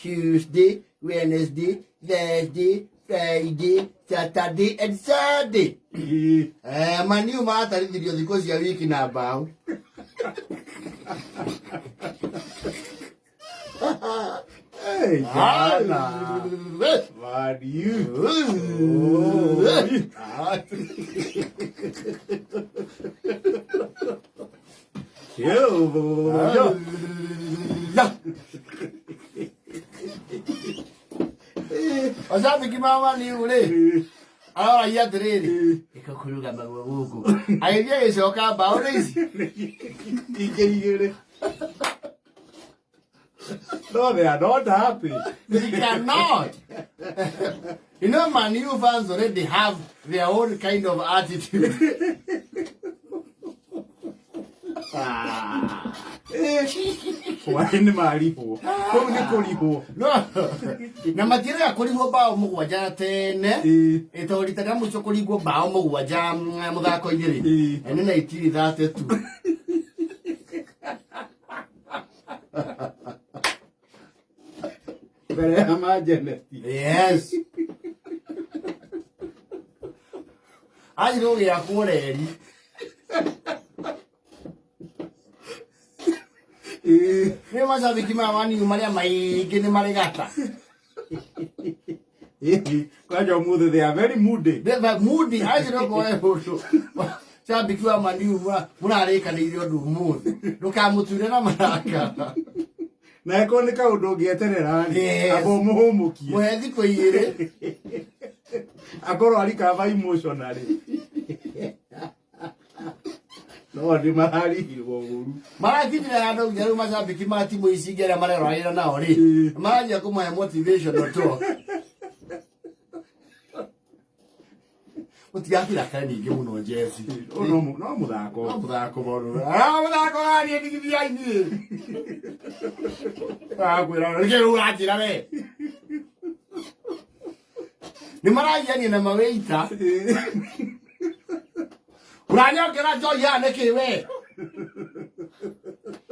Tuesday, Wednesday, Thursday, Friday, Saturday and Sunday. Eh, maniu maratarithirio thikũ cia wiki na mbaũ. Hey, jana. Man U. Yo. Macambĩki ma Man U rĩ aroragia atĩrĩrĩ ĩka kũrũgama gũkũ agĩthiĩ agĩcoka mbaũ nĩ ici. Ingĩ igĩrĩ. No, they are not happy. They cannot. You know, Man U fans already have their own kind of attitude. Ah. Hwaĩ nĩ marihwo. Kũu nĩ kũrihwo. No, na matirega kũrigwo mbaũ mũgwanja tene. Ĩĩ. Ĩ, tondũ rita rĩa mũico kũringwo mbaũ mũgwanja mũthako-inĩ rĩ Ĩĩ. nĩ 1932. Mbere ya majeneti. Yes. Athire gũgĩakwo reri. Ĩĩ. Nĩ macambĩki ma Man U marĩa maingĩ nĩ marĩ gata. Ĩĩ. Kwanja ũmũthĩ they are very moody. Ndetha mudi athire okorwo he mũndũ cambĩki wa Man U mũrarĩkanĩire ũndũ ũmũthĩ ndũkamũture na marakara. Na ĩkorwo nĩ kaũndũ ũngĩeterera rĩ, Yes. amba ũmũhũmũkie. Mũhe thikũ igĩrĩ. Akorwo arikava emotionally. No nĩ mararihirwo ũru. Marakinyire handũ nginya rĩu macambĩki ma timu ici ingĩ arĩa mareroragĩra nao rĩ Ĩĩ. maranjia kũmahe motivational talk. Mũtigakirakare ningĩ mũno njeci. Ũyũ no mũthako. No mũthako mũno. Ah, mũthako ũrathiĩ ndigithia-inĩ. Akwĩra nĩkĩ rĩu ũranjĩra we. Nĩ maragiania na mawĩita. Ũranyongera njohi haha nĩkĩ we?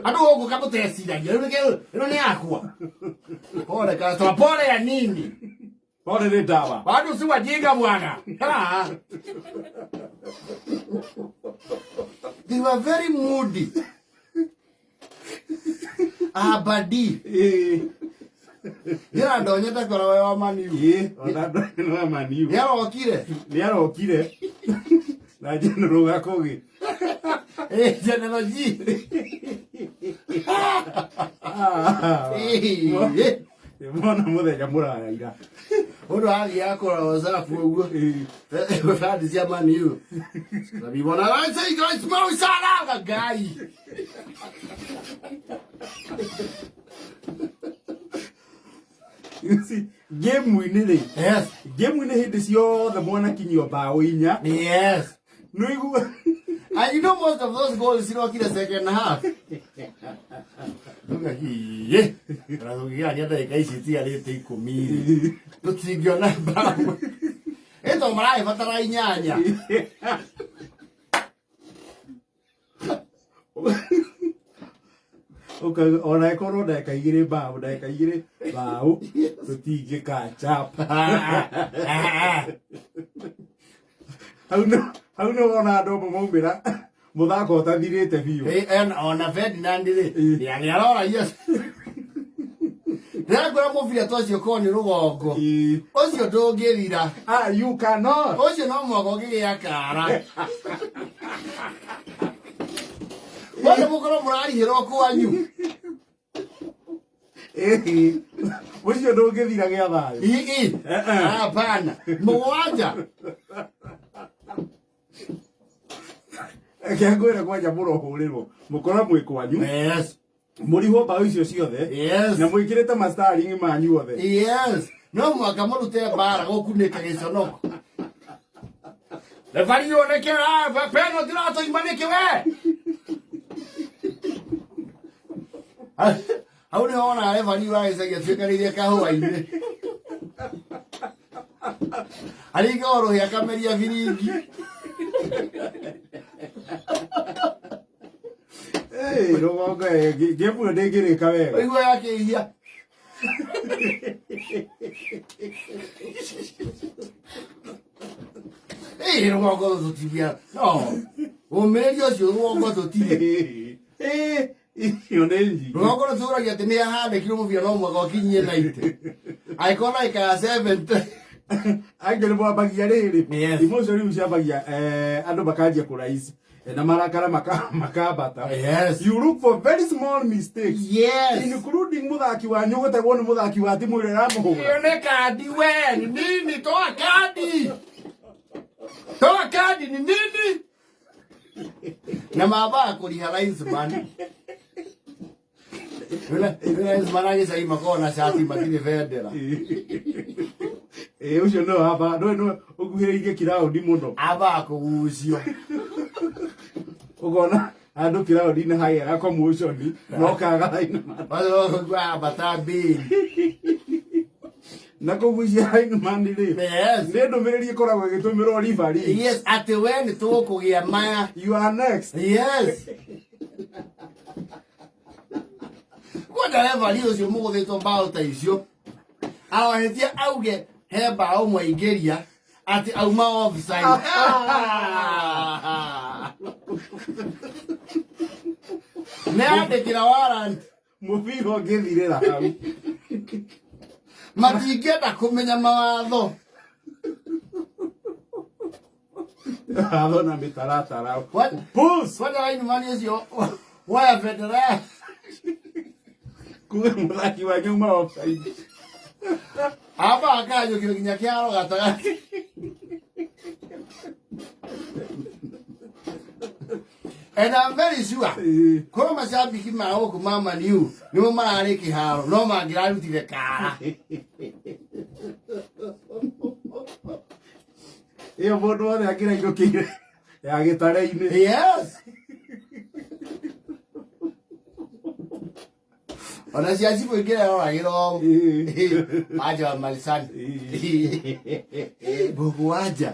Andũ gũkũ kamũteciragia rĩu nĩkĩ ĩno nĩ yakwa. Pole customer, pole ya nini? Pole nĩ ndawa. Watu si wajinga bwana. Ah. They were very moody. Abadi. Ĩĩ. Nĩrandonyete ngoro we wa Man U. Ĩĩ, ona ndonye wa Man U. Nĩarokire. Nĩ arokire. Na General Gakũgĩ. Eh, General G. Ah. Eh, Mona mũthenya mũraya ira. Ũndũ athiaga kũrora WhatsApp ũguo. Ĩĩ. Fans cia Man U. Rabibona, I say guys, Mo Salah, guy. You see, game-inĩ rĩ, Yes. game-inĩ hĩndĩ ciothe mwanakinyio mbaũ inya. Yes. Nĩũigua And you know most of those goals cirokire second half. Tuga hiĩ. Na tũngĩgania ndagĩka ici itigarĩte ikũmi rĩ. Tũtingĩona mbaũ. Ĩ to maragĩbatara inyanya. Ona ĩkorwo ndagĩka igĩrĩ mbaũ, ndagĩka igĩrĩ mbaũ, tũtingĩkachapa. Hau nĩ hau nĩ wona andũ amwe maumĩra mũthako ũtathirĩte biũ. Ĩ, ona Ferdinand rĩ, nĩaroragia. Ndĩrakwĩra mũbira ta ũcio korwo nĩ rũgongo. Ĩ. Ũcio ndũngĩthira. Ah, you cannot. Ũcio no mũhaka ũngĩgĩa kara. Wothe mũkorwo mũrarihĩrwo kwanyu. Ĩ, ũcio ndũngĩthira gĩa thayũ. Ii. Eh, eh. Hapana. Mũgwanja. Reke ngwĩre kwanja mũrohũrĩrwo mũkorwo mwĩ kwanyu. Yes. Mũrihwo mbaũ icio ciothe. Yes. Na mwĩkĩrĩte ma starring manyu othe. Yes. No mũhaka mũrute mbara gũkunĩka gĩconoko. Refari oneke penalty ũratũima nĩkĩ we? Hau nĩho wonaga refari wa gĩcagi atuĩkanĩirie kahũa-inĩ. Aringa o rũhĩ akameria biringi. Hey, rũgongo game ĩyo ndĩngĩrĩka wega. Ũigua yakĩhia. Ĩ rũgongo tũtibia no ũmĩrĩria ũcio rũgongo tũtirĩ. Ĩ icio nĩ nyingĩ. Rũgongo rũtũragia atĩ nĩ ahandĩkirwo mũbira no mwaka ũkinyie 90 angĩkorwo ndagĩka ya 70. Angĩ nĩ mwambagia rĩrĩ. Yes. Emotion rĩu ciambagia andũ makanjia kũraise na marakara makambata. Yes. You look for very small mistakes. Yes. Including mũthaki wanyu gũtegwo nĩ mũthaki wa timu ĩrĩa ĩramũhũra. Hiyo nĩ kandi we ni nini? Toa kandi, toa kandi ni nini? Na mambaga kũriha linesman. Linesman agĩcai makoragwo na cati matirĩ bendera. Ĩ ũcio no haba no no ũkuhĩrĩirie kiraũndi mũno. Ambaga kũgucio. Ũkona andũ kiraũndi-inĩ hagĩaga commotion no kaga lineman. Ambata mbĩri. Na kũgucia lineman rĩ, Yes. nĩ ndũmĩrĩri ĩkoragwo ĩgĩtũmĩrwo referee. Yes, atĩ we nĩ tũkũgĩa maya. You are next. Yes. Kwenda referee ũcio mũgũthĩtwo mbaũ ta icio arohetie auge he mbaũ mwaingĩria atĩ auma offside. Nĩ andĩkĩra warrant. Mũbira ũngĩthirĩra hau. Matingĩenda kũmenya mawatho. Watho na mĩtaratara. What? Puss! Kwenda lineman ũcio woya bendera. Kuga mũthaki wanyu auma offside. Amba akanyũkio nginya kĩharo gatagatĩ. And I'm very sure Ĩ. korwo macambiki ma gũkũ ma Man U nĩmo mararĩ kĩharo no mangĩrarutire kara. Ĩyo mũndũ wothe angĩrainũkĩire ya gĩtare-inĩ. Yes. Ona cia cibũ ingĩreroragĩrwo Ĩ. wanja wa Malisani. Mbũgũ wanja.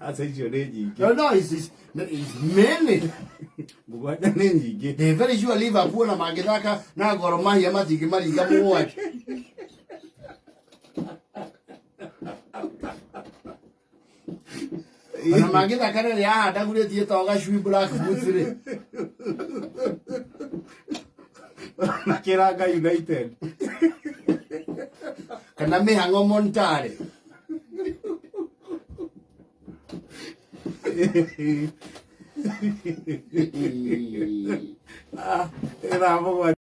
Aca icio nĩ nyingĩ. No, no, it's many. Mũgwanja nĩ nyingĩ. They're very sure Liverpool na mangĩthaka na Gor Mahia matingĩmaringa mũgwanja. Ona mangĩthaka na ĩrĩa yahandagurĩtie ĩtagwo Gacui Black Boots rĩ. Na Kĩranga United. Kana Mĩhang'o Montare. Ah, ĩthaa 7.